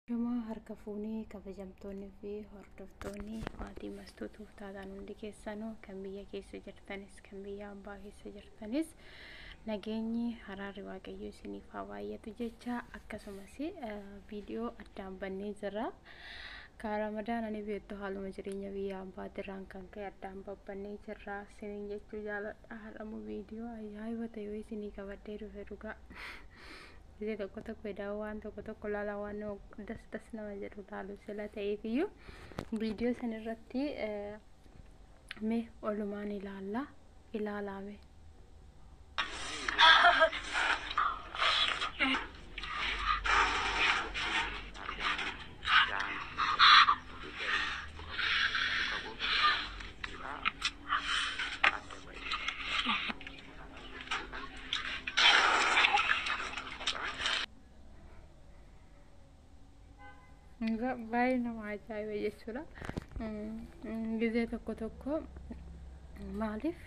Shamaa harka fuunee kabajamtoonni fi hordoftoonni maatii mastuutuuf taataan hundi keessanuu kan biyya keessa jirtanis kan biyya ambaa keessa jirtanis nageenyi haraarri waaqayyoo isiniif haa baay'atu jecha akkasumas viidiyoo addaan bannee jira. Ka Ramadaan ani beektu haaluma jireenya biyya ambaatirraan kan ka'e addaan babbannee jirra isiniin jechuu jaaladha. Har'ammoo viidiyoo ajaa'iba ta'e wayii isinii qabadhee dhufe dhugaa. Gisee tokko tokko edaa waan tokko tokko laalaa waan nama das das nama jedhu laalu sila ta'eef iyyuu viidiyoo san irratti mee olumaan ilaalla ilaalaa mee. Baay'ee nama ajaa'iba jechuudha. Gizee tokko tokko maaliif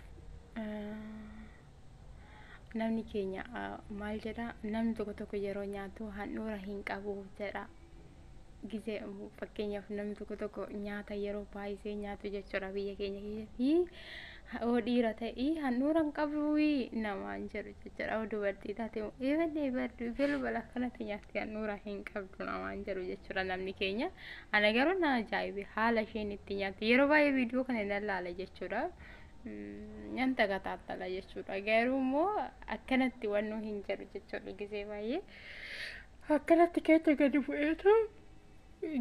namni keenya maal jedha, namni tokko tokko yeroo nyaatu handhuura hin qabu jedha. Gizee fakkeenyaaf namni tokko tokko nyaata yeroo baay'isee nyaatu jechuudha biyya keenya keessatti. Yoo dhiira ta'e handhuura hin qabu namaan jedhu jechuudha. Yoo dubartii taate eeballee balbala akkanatti nyaatti handhuura hin qabdu namaan jedhu jechuudha namni keenya. Ana garuu na ajaa'ibe haala isheen itti nyaattu. Yeroo baay'ee viidiyoo kana nan laala jechuudha. Nyaanta kataattala jechuudha. Garuu immoo akkanatti wannoo hin jedhu jechuudha gisee baay'ee. Akkanatti keessa gadi bu'eetu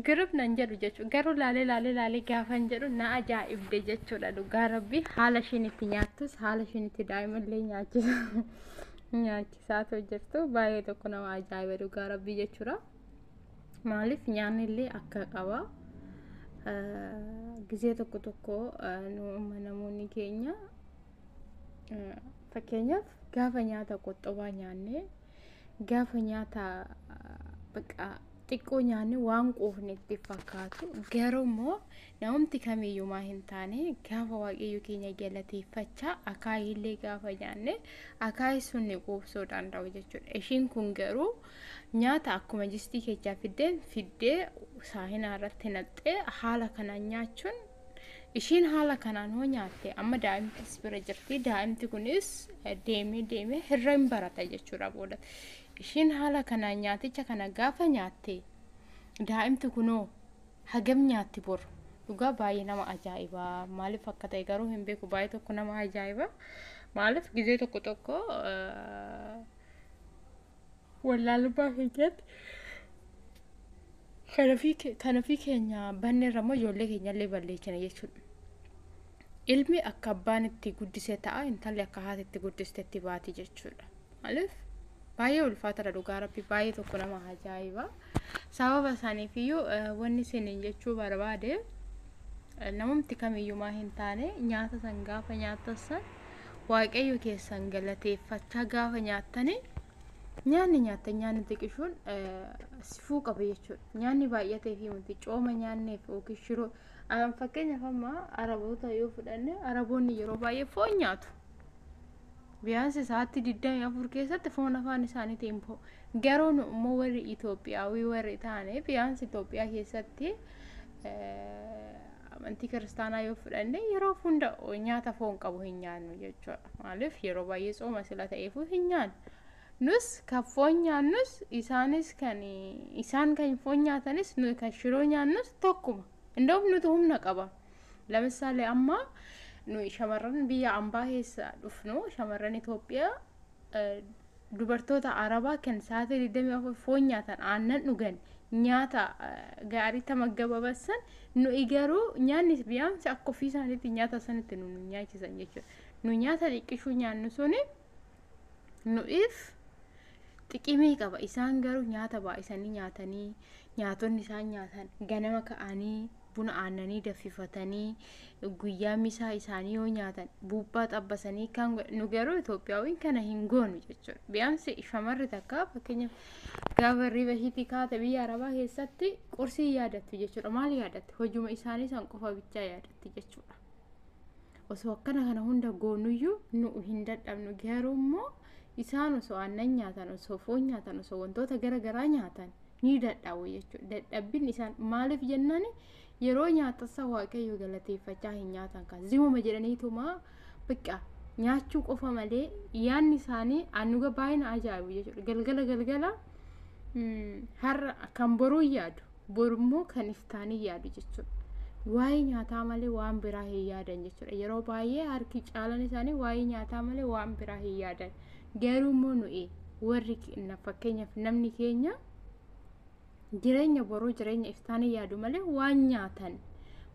girib nan jedhu jechuudha. Garuu laalee laalee laalee gaafan jedhu na ajaa'ibde jechuudha dhugaa rabbi. Haala isheen itti nyaattus haala isheen itti daa'imallee nyaachisaatu jirtu baay'ee tokko nama ajaa'iba dhugaa rabbi jechuudha. Maaliif nyaanni illee akka qaba. Gisee tokko tokko namoonni keenya fakkeenyaaf gaafa nyaata qoxxobaa nyaannee gaafa nyaata bakka xiqqoo nyaanne waan quufne itti fakkaatu, garuu immoo namumti kamiyyuu maa hin taane gaafa waaqayyo keenya galateeffachaa akaayiillee gaafa nyaanne akaayii sun ni quubsuu danda'u jechuudha. Ishiin kun garuu nyaata akkuma jistii keessaa fiddeen fiddee saahinaa irratti naqxee haala kanaan nyaachuun ishiin haala kanaan hoo nyaatte amma daa'imtis bira jirti. Daa'imti kunis deemee deemee hirra hin barata jechuudha booda. Ishiin haala kanaan nyaaticha kana gaafa nyaatte daa'imti kunoo hagam nyaatti bor. Dhugaa baay'ee nama ajaa'iba. Maaliif akka ta'e garuu hin beeku, baay'ee tokko nama ajaa'iba. Maaliif gizee tokko tokko wallaalummaa keenyatti kan ofii keenya banne irra immoo ijoollee keenya illee balleessina jechuudha. Ilmi akka abbaan itti guddise ta'a, intalli akka haati itti guddistetti baati jechuudha. Maaliif baay'ee ulfaataadha dhugaa rabbi, baay'ee tokko nama ajaa'iba. Sababa isaaniif iyyuu wanni isiniin jechuu barbaade namumti kamiyyuu maa hin taane nyaata san gaafa nyaattan san waaqayyo keessan galateeffachaa gaafa nyaattani nyaanni nyaattan nyaanni xiqishuun sifuu qaba jechuudha. Nyaanni baay'atee fi miti cooma nyaanneef yookiin shiroo. Fakkeenyaaf amma araboota yoo fudhanne araboonni yeroo baay'ee foon nyaatu. Biyaansi sa'aatii 24 keessatti foon afaan isaaniitiin hin bahu. Garuu nu immoo warri Itoophiyaawii warri taane biyaansi Itoophiyaa keessatti amantii kiristaanaa yoo fudhanne yeroo hunda nyaata foon qabu hin nyaannu jechuudha. Maaliif yeroo baay'ee tsooma sila ta'eefuu hin nyaannu. Nus kan foon nyaannus isaanis kan isaan kan foon nyaatanis nu kan shiroo nyaannus tokkuma. Inda'uuf nuti humna qaba. Lamisaalee amma nuyi shamarran biyya ambaa keessa dhufnu shamarran Itoophiyaa dubartoota Arabaa kan sa'aatii 24 foon nyaatan aannan dhugan nyaata gaarii tamaggababan nuyi garuu nyaanni biyaansi akka ofii isaaniitti nyaata sanitti nu nyaachisan jechuudha. Nu nyaata xiqqishuu nyaannu suni nu'iif xiqimii qaba. Isaan garuu nyaata baay'isanii nyaatanii nyaatonni isaan nyaatan ganama ka'anii buna aannanii danfifatanii guyyaa misaa isaanii yoo nyaatan buuphaa xabbasanii kan nu garuu Itoophiyaawwiin kana hin goonu jechuudha. Biyaansi shamarri takka fakkeenyaaf gaafa hirriba ishiitii kaate biyya Arabaa keessatti qursii yaadattu jechuudha. Maal yaadatti? Hojuma isaanii san qofa bichaa yaadatti jechuudha. Osoo akkana kana hunda goonuyyuu nu hin dadhabnu, garuu immoo isaan osoo aannan nyaatan, osoo foon nyaatan, osoo wantoota gara garaa nyaatan Ni dadhabu jechuudha. Dadhabbiin isaan maaliif jennaan yeroo nyaatasa Waaqayyo galateeffachaa hin nyaatan kan zimuma jedhaniituma bakka nyaachuu qofa malee yaanni isaanii anuga baay'ina ajaa'ibu jechuudha. Galgala galgala har'a kan boruu yaadu borummoo kan iftaanii yaadu jechuudha. Waa'ee nyaataa malee waan biraa hin yaadan jechuudha. Yeroo baay'ee harki caalan isaanii waa'ee nyaataa malee waan biraa hin yaadan. Garuu immoo nuyi warri fakkeenyaaf namni keenya jireenya boruu jireenya iftaanii yaadu malee waan nyaatan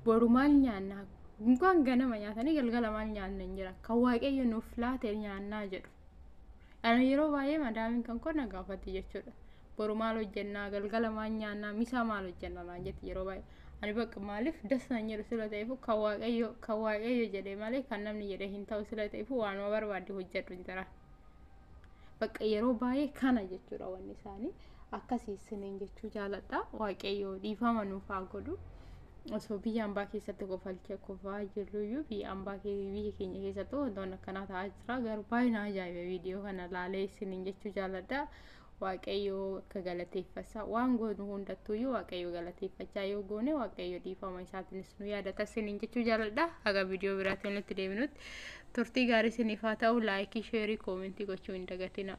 boru maal nyaannaa Unkaan ganama nyaatanii galgala maal nyaanna hin jiran kan Waaqayyo nuuf laate nyaannaa jedhu. Ani yeroo baay'ee madaamiin kan koo na gaafatti jechuudha. Boru maal hojjennaa galgala maal nyaannaa misaa maal hojjennaa naan jetti yeroo baay'ee. Ani bakka maaliif das naan jedhu sila ta'eefu kan Waaqayyo jedhe malee kan namni jedhe hin ta'u sila ta'eefu waanuma barbaadde hojjedhu hin jira. Bakka yeroo baay'ee kana jechuudha wanni isaanii akkasii isiniin jechuu jaaladha. Waaqayyo dhiifama nuuf haa godhu. Osoo biyya ambaa keessatti kofalcha kofaa jirruyyuu biyya ambaa biyya keenya keessatti wantoonni akkanaa ta'aa jira. Garuu baay'ee na ajaa'iba viidiyoo kana laalee isiniin jechuu jaaladha. Waaqayyo akka galateeffachaa waan goonu hundattuyyuu Waaqayyo galateeffachaa yoo goone Waaqayyo dhiifama isaatiinis nu yaadata isiniin jechuu jaaladha. Haga viidiyoo biraatiin nutti deebinutti turtii gaarii isiniif haa ta'u. Like, share, comment gochuu hin dagatina.